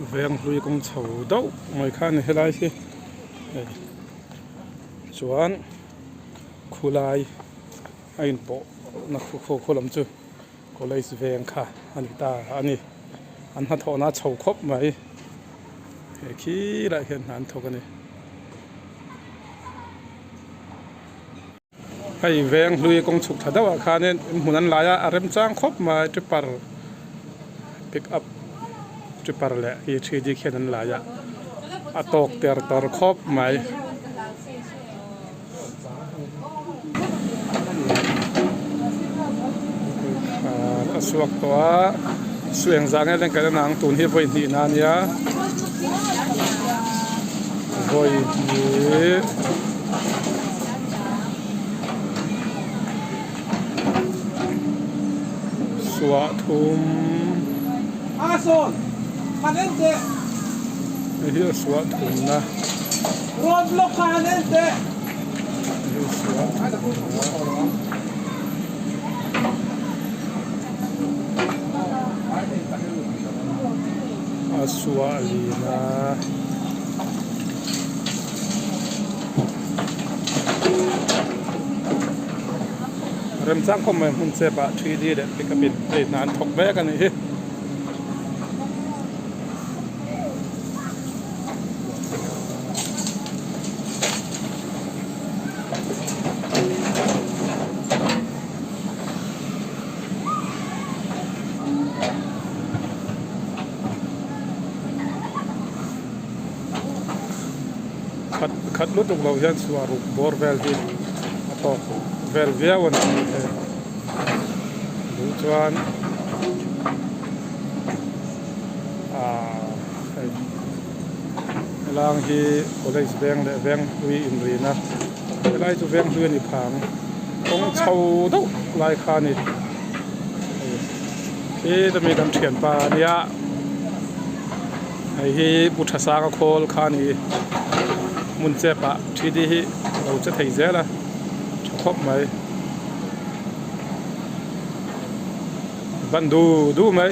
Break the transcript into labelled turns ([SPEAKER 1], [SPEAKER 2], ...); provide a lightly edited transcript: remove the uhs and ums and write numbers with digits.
[SPEAKER 1] Veng hlui kawng chho deuh mai kha a ni helai hi hei chuan khulai a inpawh na khaw khaw lam chu college veng kha a ni ta a ni an hnathawhna a chho khawp mai he khilaiah hian hna an thawk a ni. Hei veng hlui kawng chhuk tha deuh ah khanin hmun an lai a a remchang khawp mai tripper pick up tripper leh hi 3D khian an lai a a tawk ter tawr khawp mai. A chhuak tawh a sueng zah nge leng kan ang tun hi vawi hnih na ania vawi hnih. Suah thum hei hi a suah thum na hei hi suah thum na. A suah lin a. Remchang khawp mai hmun chep ah 3D leh pick up in hei hna an thawk mek a nih hi. Khat khat lutuk loh hian chhuah ruk bawr vel hi a tawk vel viau a ni maithei duh chuan ahh hei helang hi college veng leh veng hlui inrina helai chu veng hlui a ni phang kawng chho deuh lai kha a ni hei khi tumi kan thianpa a nia. Hei hi bu tha sang a khawl kha a ni hmun chep ah 3D hi a lo che thei zel a tha khawp mai ban du du mai.